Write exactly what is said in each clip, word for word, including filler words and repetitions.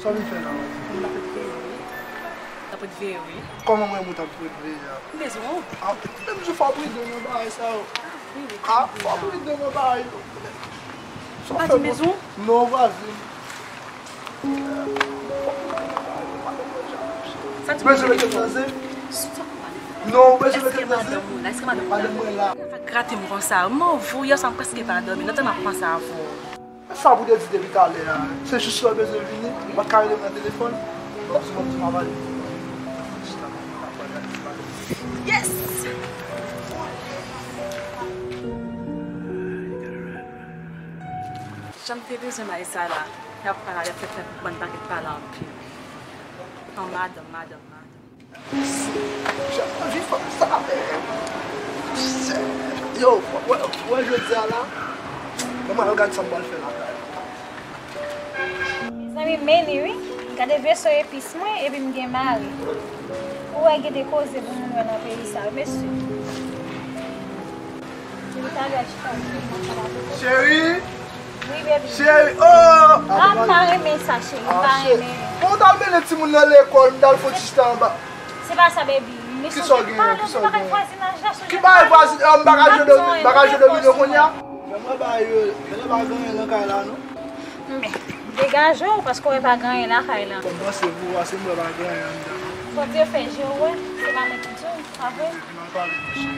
Sa vin fè la, madanm? M t ap ret veye, wi. M t ap ret veye, wi. Kòman mwen, mwen t ap ret veye a? M bezwen w. Ah, menm jan fò w ret veye nan bagay sa yo. Ah, wi, wi. Ah, fò w ret veye nan bagay yo. Sa w fè mwen? Non, vwazin. Sa di mwen? Bezwen mete nan zen? Non, bezwen mete nan zen? Èske madanm mwen la? Èske madanm mwen la? Madanm mwen la. Sa grate m konsa. M anvi w, yè swa m prèske pa dòmi. Nan tèt mwen m ap panse avè w. Sa pou te di depi talè a. Se jis lè w bezwen vini, ou pa t ka rele m nan telefòn. Ou di bon, m di m ap ale. Yes! Jan m te bezwen bay sa la. Y ap pale, y ap fè, fè bann pakèt pale anpil. An madanm, madanm, madanm. Jan anvi fanm sa, men. Yo, wè, wè jodi a la, mwen al gad sa m pral fè lakay. Mezanmi, men li wi. Gade veso epis mwen, epi m gen mari. Ou wè gen de koze pou moun wè nan peyi sa, mesye. Cheri! Wi, baby. Cheri, oh! Ah, m pa renmen sa, cheri, m pa renmen. Bon, ou t al mennen timoun nan lekòl, m t al fè yon ti chita anba. Se pa sa, baby. Kisa w genyen? Kisa w genyen? Ki bagay vwazinaj la, sonje. Ki bagay vwazinaj? Ah, m pa ka jwe domino, m pa ka jwe domino kounye a? Men mwen ba yo, men mwen pa gen anyen nan kay la, non. Men, degaje w, paske w pa gen anyen lakay la. Kòm panse pou w, se mwen pa gen anyen anndan. Bondye fè je w wè, se pa mwen ki di w, pa vre? Nan pale, monchè.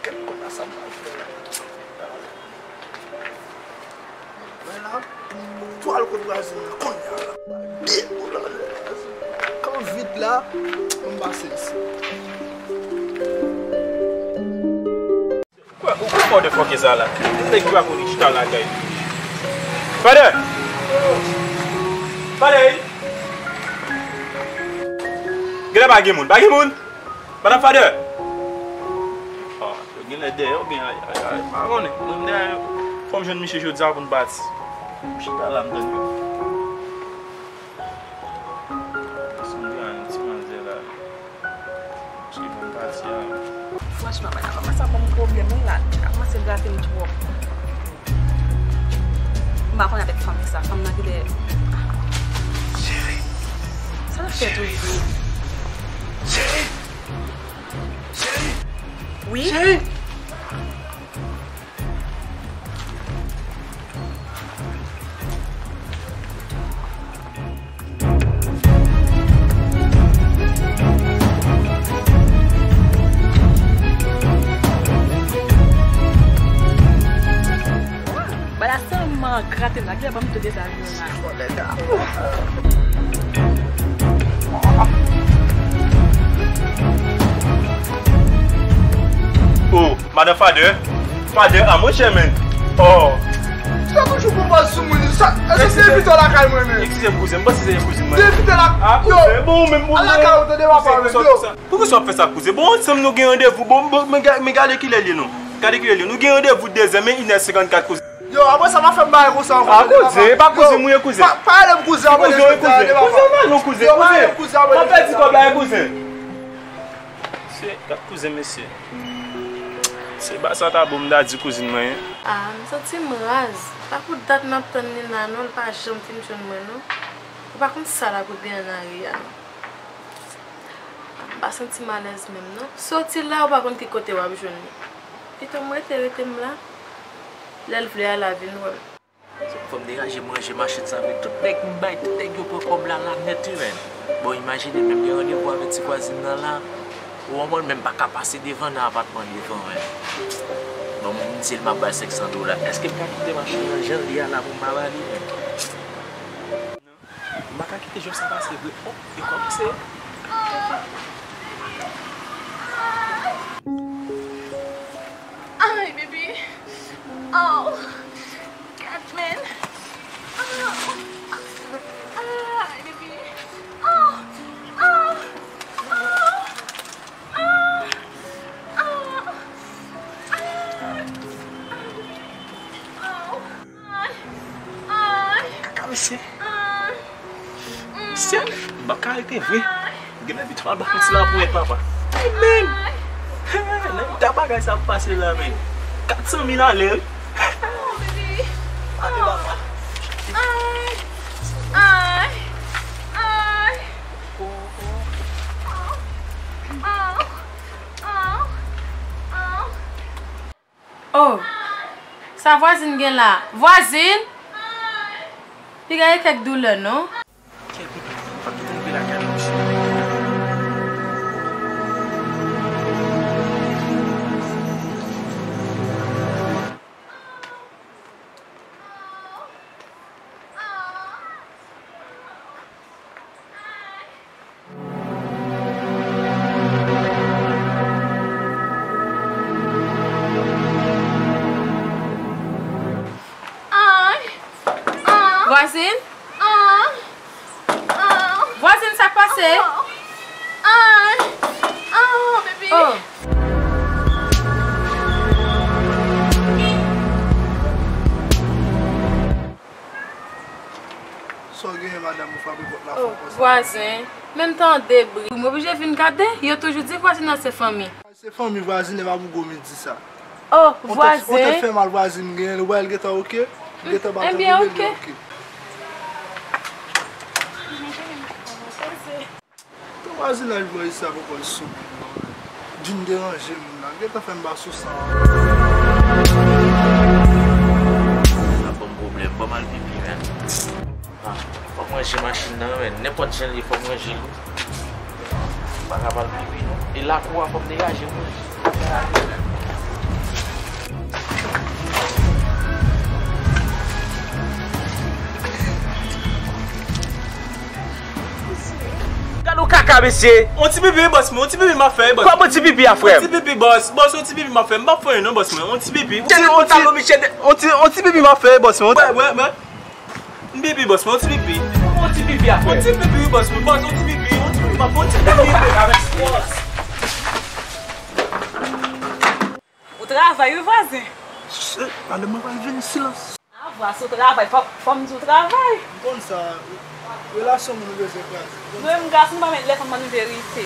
Kèt, konn sa m pral fè la. Mwen la, tou al kot vwazen nan kounye a la. Byen boul anlè vwazen. Kan vit la, m pase isit. Ou kwè, ou kwè motherfucker sa la? Yon nèg ki pa konn chita lakay li. Father! Father! Genlè pa gen moun, pa gen moun? Madam Father! Ah, yo genlè dèyè oubyen ay, ay, ay, pa konnen. Mwen dèyè, fò m jwenn misye jodi a pou n pati. M chita la, m tann yo. Sanble a yon ti manzè la. Misye vin pati a. Franchman, madam, kòmanse ap ban m pwoblèm, wi, la. L ap kòmanse grate m twòp. M pa konn avèk fanm sa. Fanm nan genlè. Cheri. Sa l ap fè toujou? Cheri. Cheri. Wi? Cheri. Bagay la sèlman grate m la, genlè ban m tou deza. Oh, Madan Father. Father, ah, monchè, men. Oh. Sa toujou pran bal sou moun, sa, èske se te envite w lakay mwen, men? Eskize m, kouzen, m panse se kouzin mwen. Te envite la, ah, yo, kouzen, bon, ou menm, ou menm. Lakay ou, tande, papa, yo. Poukisa w ap fè sa, kouzen? Bon, ansanm nou gen randevou, bon, bon, men ga-, men gade kilè l ye, non. Gade kilè l ye. Nou gen randevou dezè, men inè senkannkat, kouzen. Yo, apre sa, pa fè m bagay konsa ankò, tande, papa. Ah, kouzen, e pa kouzen mwen ye, kouzen. Pa, pa rele m kouzen apre, tande, papa. Kouzen, kouzen. Kouzen, pa non, kouzen, kouzen. Yo, pa rele m kouzen apre, tande, papa. Anpèdi kòb la, e kouzen. Se, gad kouzen, mesye. Se pa sa ta bon m ta di kouzin mwen, en. Ah, m santi m raz. Pa pou dat m ap tann li la, non, li pa janm fin jwenn mwen, non. Ou pa konn sa l ap regle an lari a, non. M pa santi m alèz menm, non. Soti la, ou pa konn ki kote w ap jwenn li. Pito m rete, rete m la. Lè l vle a, l a vin wè m. Se pou fò m degaje m ranje machin sa avèk tout nèg m bay, tout nèg yo pran kòb la, la nèt, wi, men. Bon, imajine, menm gen randevou avèk ti vwazin nan la, ou konprann, menm pa ka pase devan nan apatman devan, men. Bon, m di l m ap bay senk san dola. Èske m ka kite machin nan jan l ye a la pou m pa ba li, men? M pa ka kite jwèt sa pase vre. Oh, yo kòmanse. Ay, baby. Oh, God, man. Oh, ay, baby. Oh, oh, oh, oh, oh, oh. Karite vre. Gen lè vit fò al ba pitit la pou èd papa. Wi menm. Nan eta bagay sa ap pase la menm. Kat san mil ale wi. Ade papa. Oh, sa vwazin gen la? Vwazin! Piga e kèk doulè non. Kèt pitit, pa kite l rive lakay mwen. Vwazin? Vwazin, sa k pase? Oh. Sa w genyen, madanm, ou frape pòt la fò konsa? Vwazen, menm tande bri. M oblije vin gade, yo toujou di vwazin nan se fanmi. Se fanmi vwazin, e pa pou gwo midi sa. Oh, vwazen. On tèt fè mal vwazin m genyen, ou wè l gentan oke? Li gentan bat anpil, li oke. Ton vwazinaj mwen isi a poko l sou moun nan. Vin deranje moun nan. Gentan fè m ba sou san. Sa ban m pwoblèm. Ban m al pipi, men. Ah, fòk m ranje machin nan, men. Nenpòt jan l ye, fòk m ranje l. M pa ka pa al pipi, non. E lakou a, fòk m degaje l, wi. Gad yon kaka, mesye. On ti pipi, bòs mwen, on ti pipi m ap fè, bòs. Kòman ti pipi a, frè m? On ti pipi, bòs, bòs, on ti pipi m ap fè, m p ap fè non, bòs mwen, on ti pipi. Tande pantalon, mesye, on ti, on ti pipi m ap fè, bòs mwen. Wè, wè, wè. M pipi, bòs mwen, on ti pipi. On ti pipi a, frè. On ti pipi, wi, bòs mwen, bòs, on ti pipi, on ti pipi m ap fè, on ti pipi, bòs. Ou travay, wi, vwazen. Madanm mwen pral vini, silans. A, vwazen, ou travay, fò, fò m di w travay. M konn sa, relasyon moun ou bezwen kraze. Nou menm gason, nou pa met lè fanm ban nou verite.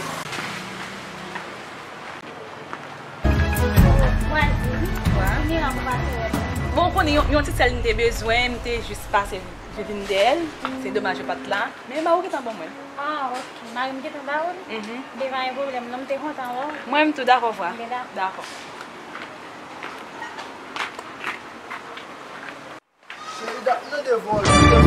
Bon, ou konnen yon, yon ti sèl m te bezwen, m te jis pase vin dèyè l. Se domaj yo pa t la. Men mari w gentan ban mwen. Ah, ok. Mari m gentan ba ou l? Mhm. Gen pa gen pwoblèm, non, m te kontan wè w. Mwen menm tou, dakò, vwa. Dakò. Cheri, dat m nan devan w la.